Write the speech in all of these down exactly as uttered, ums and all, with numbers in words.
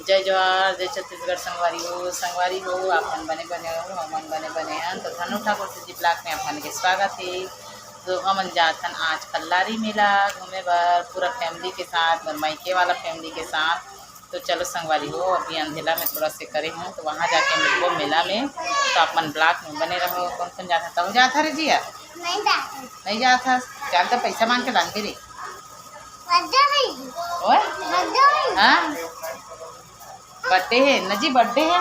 जय जोहार, जय छत्तीसगढ़ संगवारी हो। संगवारी हो, आप मन बने बने हो, हमन बने बने हन। तो धनु ठाकुर C G vlog में आप मन के स्वागत हे। तो हमन जात हन आज कल्लारी मेला घूमे बर, पूरा family के साथ, मोर मायके वाला family के साथ। तो चलो संगवारी हो, अभी अंधेला में थोड़ा से करे हूँ, तो वहाँ जाके मिलबो मेला में। तो आप मन vlog में बने रहो। कौन कौन जात हस? तहूँ जात हस रे जिया? नहीं जात हस। नहीं जात हस? चल तो पैसा मांग के लान के रे। ओए? हाँ? Birthday हे ना जी, birthday हे।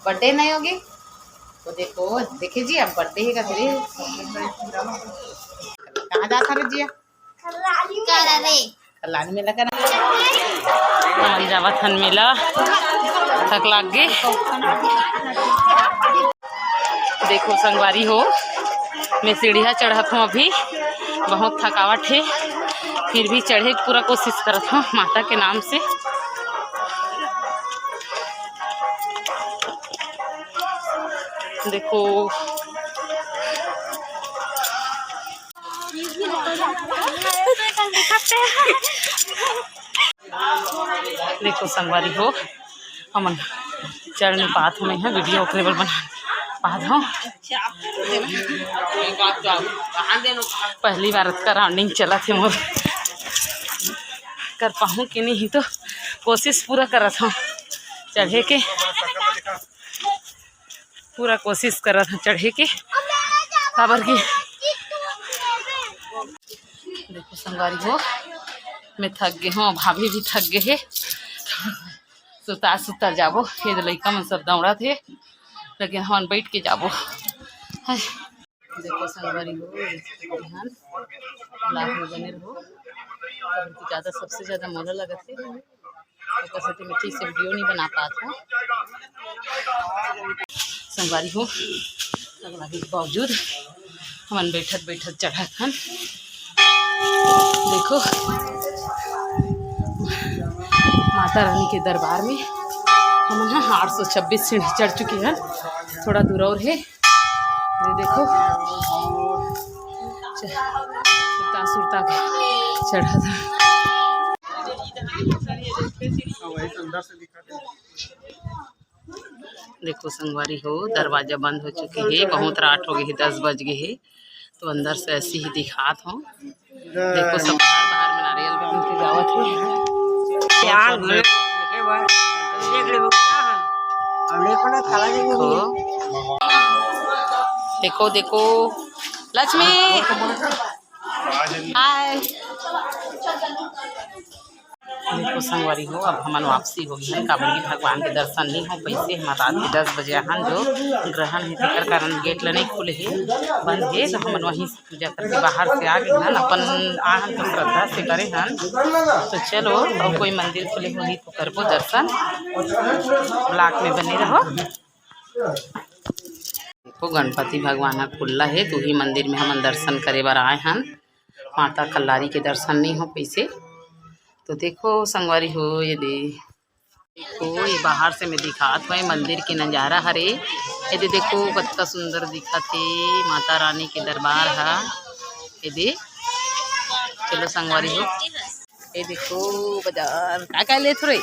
Birthday नहीं होगी? वो देखो, देखे जी, अब birthday हे का तेरे। कहाँ जात हस रे जिया? कल्लारी मेला करा। हमन जावत हन मेला, थक लाग गे। देखो संगवारी हो, मैं सीढ़िया चढ़त हूँ अभी, बहुत थकावट हे, फिर भी चढ़े के पूरा कोशिश करत हूँ माता के नाम से। देखो, देखो संगवारी हो, हमन चढ़ नहीं पात हूँ, मैं ह video ओकरे बर बना पात हूँ। पहली बार अतका rounding चलत हे मोर, कर पाहूँ कि नहीं, तो कोशिश पूरा करत हूँ चढ़े के। पूरा कोशिश करत हन चढ़े के, काबर कि देखो संगवारी हो, मैं थक गे हूँ, भाभी भी थक गे हे। सुता सुता जाबो, ये लइका मन सब दौड़त हे, लेकिन हमन बैठ के जाबो। हाय। देखो संगवारी हो, ये हन, vlog में बने रहो, काबर कि ज्यादा, सबसे ज्यादा मोला लगत हे ओकर सेती मैं ठीक से video नहीं बना पात हूँ। संगवारी हो, अगला के बावजूद हमन बैठत बैठत चढ़त हन। देखो, माता रानी के दरबार में हमन ह आठ सौ छब्बीस सीढ़ी चढ़ चुके हन। थोड़ा दूर और हे, ये देखो, च-, सुरता सुरता के चढ़त हन। देखो संगवारी हो, दरवाजा बंद हो चुके हे, बहुत रात हो गे हे, दस बज गे हे, तो अंदर से ऐसे ही दिखात हूँ। देखो सब बाहर बाहर में नारियल बांध के जावत हे। देखो, देखो, देखो, लक्ष्मी, हाय। देखो संगवारी हो, अब हमन वापसी हो गे हन, काबर कि भगवान के दर्शन नहीं हो पाइसे। हमर रात के दस बजे आहन, जो ग्रहण हे, तेकर कारण gate ल नहीं खुले हे, बंद हे, तो हमन वहीं से पूजा करके बाहर से आ गे हन। अपन आहन तो श्रद्धा से करे हन, तो चलो, अउ कोई मंदिर खुले होही तो करबो दर्शन। Vlog में बने रहो। देखो, गणपति भगवान ह खुल्ला हे, तो उही मंदिर में हमन दर्शन करे बर आए हन। माता कल्लारी के दर्शन नहीं हो पाइसे। तो देखो संगवारी हो, ये दे, देखो, ये बाहर से मैं दिखात हूँ मंदिर के नजारा हरे। ये दे देखो, कतका सुंदर दिखत हे माता रानी के दरबार ह। ये दे, चलो संगवारी हो, ये देखो बाजार का का लेत हो रे?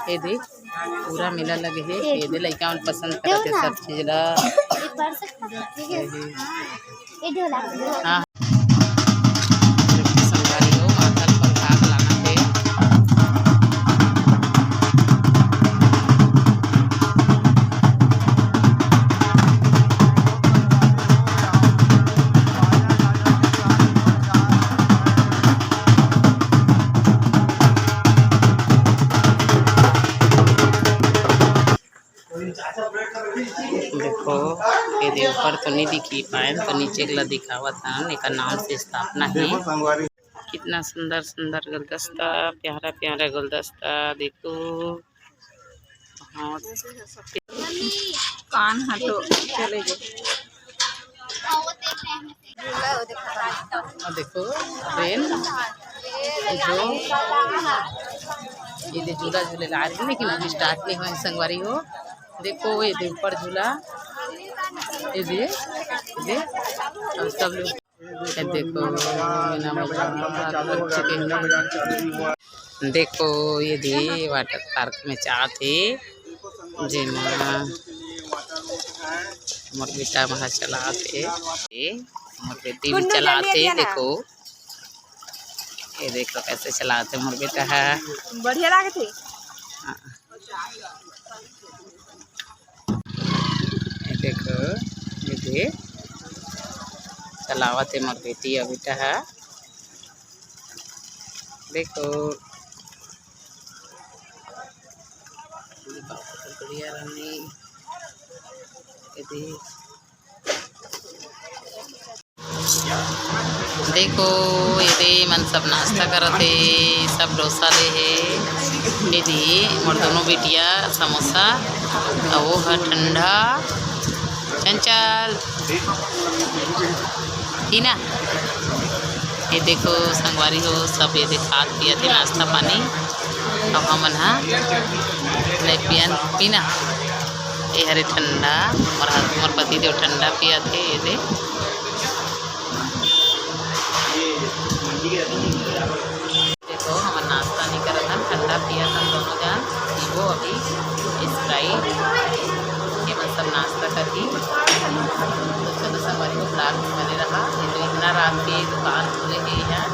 ये दे, पूरा मेला लगे हे। ये दे, लइका मन पसंद करत हे सब चीज ला। ये दे। हाँ। संगवारी हो, माता ल प्रसाद लाना हे। देखो, ये दे ऊपर तो नहीं दिखी पाए, तो नीचे ला दिखावत हन, एकर नाम से स्थापना हे। कितना सुंदर सुंदर गुलदस्ता, प्यारा प्यारा गुलदस्ता, देखो। हाँ। कान हा तो चले गए। और देखो, train जो ये दे झूला झूले ला रही, लेकिन अभी start नहीं हुआ है संगवारी हो। देखो, ये दे ऊपर झूला, ये दे, ये दे, और सब लोग ये देखो, मीना बाजार लग चुके हैं। देखो, ये दे water park में जात हे, जेमा मोर बेटा मन ह चलात हे, ए, मोर बेटी भी गुन्नू चलात जल्दी हे। आ ना। देखो, ये देखो कैसे चलात हे मोर बेटा ह। बढ़िया लागत हे। हाँ। ये देखो, ये दे चलावत हे मोर बेटी अउ बेटा ह। देखो, ये बाबू के गुड़िया रानी, ये दे। देखो, ये दे मन सब नाश्ता करत हे, सब डोसा ले हे। ये दे मोर दोनों बिटिया समोसा, अउ वो ह ठंडा। चंचल, टीना, ये देखो संगवारी हो, सब ये दे खात पियत हे नाश्ता पानी। अब हमन ह नहीं पियन पीना। ये हरे ठंडा, मोर ह-, मोर पति देव ठंडा पियत हे। ये दे देखो, हमन नाश्ता नहीं करत हन, ठंडा पियत हन दोनों जन, पीबो अभी Sprite। ये मन सब नाश्ता करही। तो चलो संगवारी हो, vlog में बने रहा। ये तो इतना रात के दुकान खुले हे यहाँ,